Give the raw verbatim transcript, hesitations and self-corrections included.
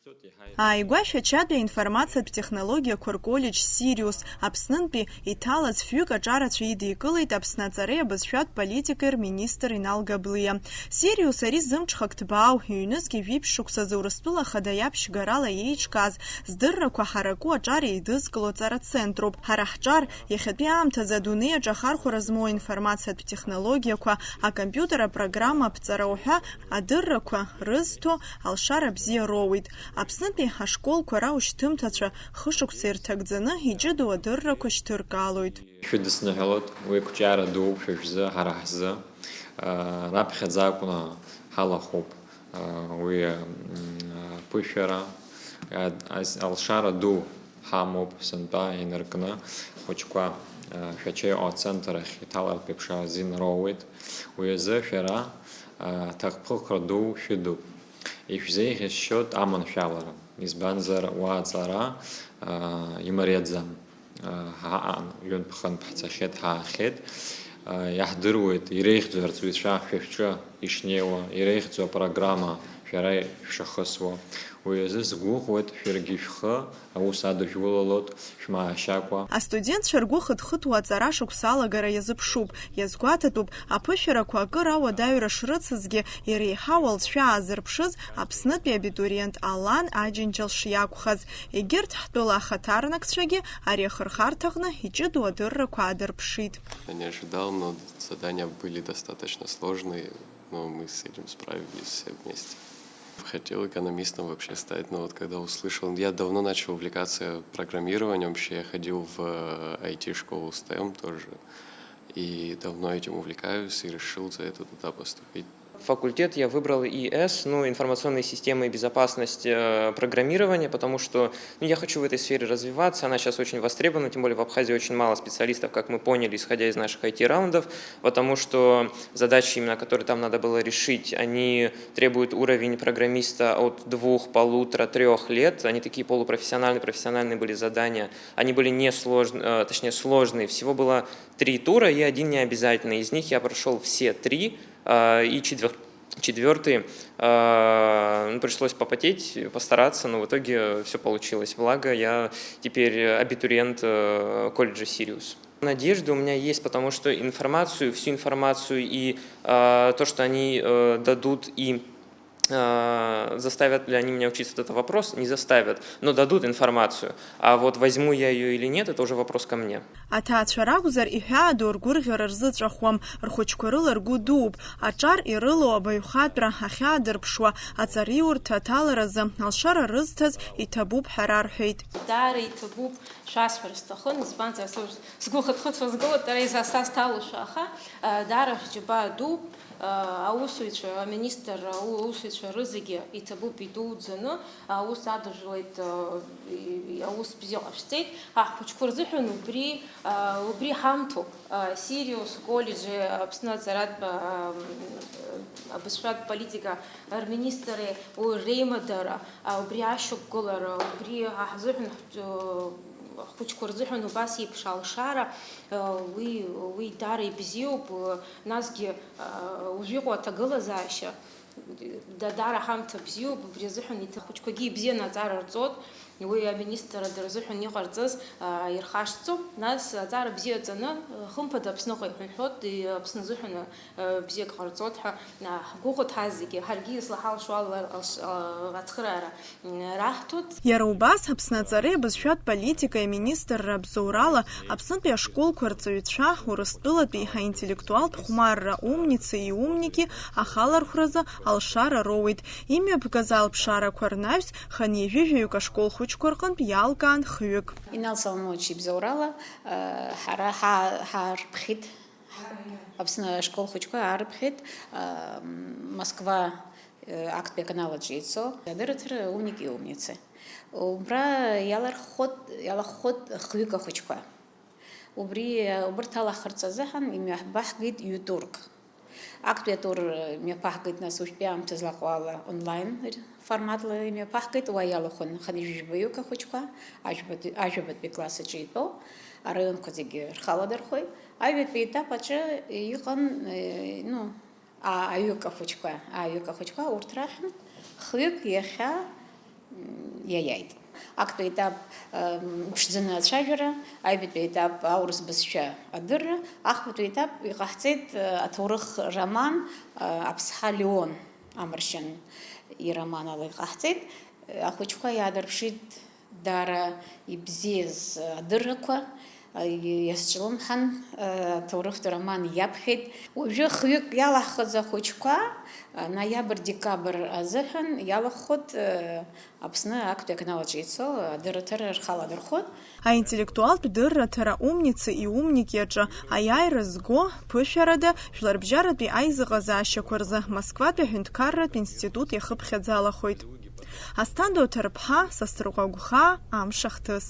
Ааигәа Шәачатәи аинформациатә технологиақәа рколлеџь Сириус Аԥснынтәи иҭалаз фҩык аҿарацәа идикылеит Аԥсны аҵареи абызшәатә политикеи рминистр Инал Габлиа. Сириус ари зымҽхак ҭбаау, ҩнызқьи жәиԥшь шықәсазы Урыстәыла Ахада иаԥшьгарала еиҿкааз, здыррақәа ҳараку аҿар еидызкыло аҵара центруп. Ҳара ҳҿар, иахьатәи аамҭазы адунеи аҿы ахархәара змоу аинформациатә технологиақәа, акомпиутер апрограмма аԥҵара уҳәа, адыррақәа рызҭо алшара бзиа роуеит. Аԥснытәи ашколқәа раушьҭымҭацәа хышықәса ирҭагӡаны иҷыдоу адыррақәа шьҭыркаалоит. Шәыдысныҳәалоит, уи қәҿиара ду шәыжәзы, ҳара ҳзы. Раԥхьаӡа акәны ҳалахәуп уи аԥышәара. Алшара ду ҳамоуп, сынтәа инаркны ҳхәыҷқәа Шәача иҟоу ацентр ахь иҭалартә еиԥш азин роуеит. Уи азы шәара аҭакԥхықәра ду шәыдуп. Ишәзеиӷьасшьоит аманшәалара, избанзар уа аҵара имариаӡам. Ҳаан, ҩынтә-хынтә ҳцахьеит, ҳаахьеит. Иаҳдыруеит, иреиӷьӡоу арҵаҩцәа шәа шәҿы ишнеиуа, иреиӷьӡоу апрограмма шәара шәшахысуа. Уи азы сгәыӷуеит, шәаргьы шәхы аус адыжәулалоит, шәмаашьакәа. Астудентцәа ргәы хыҭхыҭуа аҵара шықәса алагара иазыԥшуп, иазгәаҭатәуп, аԥышәарақәа акыр ауадаҩра шрыцызгьы, иреиҳау алҵшәа аазырԥшыз Аԥснытәи абитуриент Алан Аџьынџьал шиакәхаз. Егьырҭ ҳтәыла ахаҭарнакцәагьы ари ахырхарҭаҟны иҷыдоу адыррақәа аадырԥшит. Я не ожидал, но задания были достаточно сложные, но мы с этим справились все вместе. Хотел экономистом вообще стать, но вот когда услышал, я давно начал увлекаться программированием, вообще я ходил в I T-школу, stem тоже, и давно этим увлекаюсь, и решил за это туда поступить. Факультет я выбрал И С, ну, информационные системы и безопасность э, программирования, потому что, ну, я хочу в этой сфере развиваться, она сейчас очень востребована, тем более в Абхазии очень мало специалистов, как мы поняли, исходя из наших I T-раундов, потому что задачи, именно которые там надо было решить, они требуют уровень программиста от двух, полутора, трёх лет, они такие полупрофессиональные, профессиональные были задания, они были несложные, э, точнее, сложные, всего было три тура и один необязательный, из них я прошел все три, э, и четвер- четвертый, э, ну, пришлось попотеть, постараться, но в итоге все получилось. Благо, я теперь абитуриент э, колледжа Сириус. Надежды у меня есть, потому что информацию, всю информацию и э, то, что они э, дадут, и э, заставят ли они меня учиться, вот это вопрос, не заставят, но дадут информацию. А вот возьму я ее или нет, это уже вопрос ко мне. Аҭаацәа ракәзар, иҳәаадоу ргәырӷьара рзыҵәахуам, рхәыҷқәа рыла ргәы дууп, аҿар ирылоу абаҩхатәра ахьаадырԥшуа, аҵариурҭа аҭаларазы алшара рызҭаз иҭабуп ҳәа рарҳәеит. Даара иҭабуп, шәасҳәар сҭахын, избанзар, сгәы хыҭхыҭуа сгылоит, ара изасасҭалошәа, аха, даара шәџьабаа дууп. Аусуҩцәа, аминистр аусуҩцәа рызегьы иҭабуп идуӡӡаны, аус адыжәлеит, аус бзиа ҟашәҵеит. Ҳхәыҷқәа рзыҳәан убри, убри ҳамҭоуп. Сириус коллеџьи Аԥсны аҵаратә, абызшәатә политика рминистри уи реимадара, убри ашьақәгылара, убри ҳзыҳәан, ҳхәыҷқәа рзыҳәан убас еиԥш алшара, уи, уи даара ибзиоуп, насгьы уажәы иҟоу аҭагылазаашьа, да-, даара ҳамҭа бзиоуп, убри азыҳәан иҭ-, ахәыҷқәагьы ибзианы аҵара рҵоит, уи аминистрра рзыҳәан иҟарҵаз, ирхашҭӡом, нас аҵара бзиа ҵаны, хымԥада Аԥсныҟа иҳәынҳәот, Аԥсны азыҳәан, бзиак ҟарҵот ҳәа, ҳгәыӷуеит ҳазегьы, ҳаргьы излаҳалшо ала ацхыраара раҳҭоит. Иара убас, Аԥсны аҵареи абызшәатә политикеи аминистрра абзоурала, Аԥснытәи ашколқәа рҵаҩцәа, Урыстәылатәи аинтеллектуалтә хәмарра умницы и умники ахалархәразы алшара роуеит. Имҩаԥгаз алԥшаарақәа рнаҩс, хынҩажәи жәаҩык ашкол хәыҷқәа рҟынтә иалкаан хҩык. Инал Соломонович ибзоурала, ҳара ҳа-, ҳаарԥхьеит. Аԥсны ашкол хәыҷқәа аарыԥхьеит, Москва, актәи аканал аҿы ицо адырраҭара умники и умницы. Убра иаларххот, иалаххот хҩык ахәыҷқәа. Убри, убырҭ алахарц азыҳәан имҩаҳбаҳгеит ҩ-турк. Актәи атур мҩаԥаҳгеит, нас уажәтәи аамҭа злаҟоу ала онлайн форматла имҩаԥаҳгеит, уа иалахәын хынҩажәи жәаҩык ахәыҷқәа, ажәабатәи, ажәабатәи класс аҿы итәоу, араионқәа зегьы рхы аладырхәит. Аҩбатәи етап аҿы иҟан, э, ну, а-, аҩык ахәыҷқәа, аҩык ахәыҷқәа, урҭ рахьынтә хҩык иахьа иаиааит. Актәи етап ԥшӡаны ацәажәара, аҩбатәи етап аурыс бызшәа адырра, ахԥатәи етап иҟаҳҵеит аҭоурых роман Аԥсҳа Леон амаршьан ироман ала иҟаҳҵеит. Ахәыҷқәа иаадырԥшит даара ибзиаз адыррақәа, иазҿлымҳан, аҭоурыхтә роман иаԥхьеит. Уажәы хҩык иалаҳхыз ахәыҷқәа ноиабр-декабр азыҳәан иалахәхоит Аԥсны актәи аканалаҿы ицо адырраҭара рхы аладырхәоит. Аинтеллектуалтә дырраҭара Умницы и умники аҿы аиааира зго, ԥышәарада, жәларбжьаратәи аизыҟазаашьақәа рзы Москватәи аҳәынҭқарратә институт иахыԥхьаӡалахоит. Асҭанда Оҭарԥҳа, Сасрыҟәа Гәхаа, Амш ахҭыс.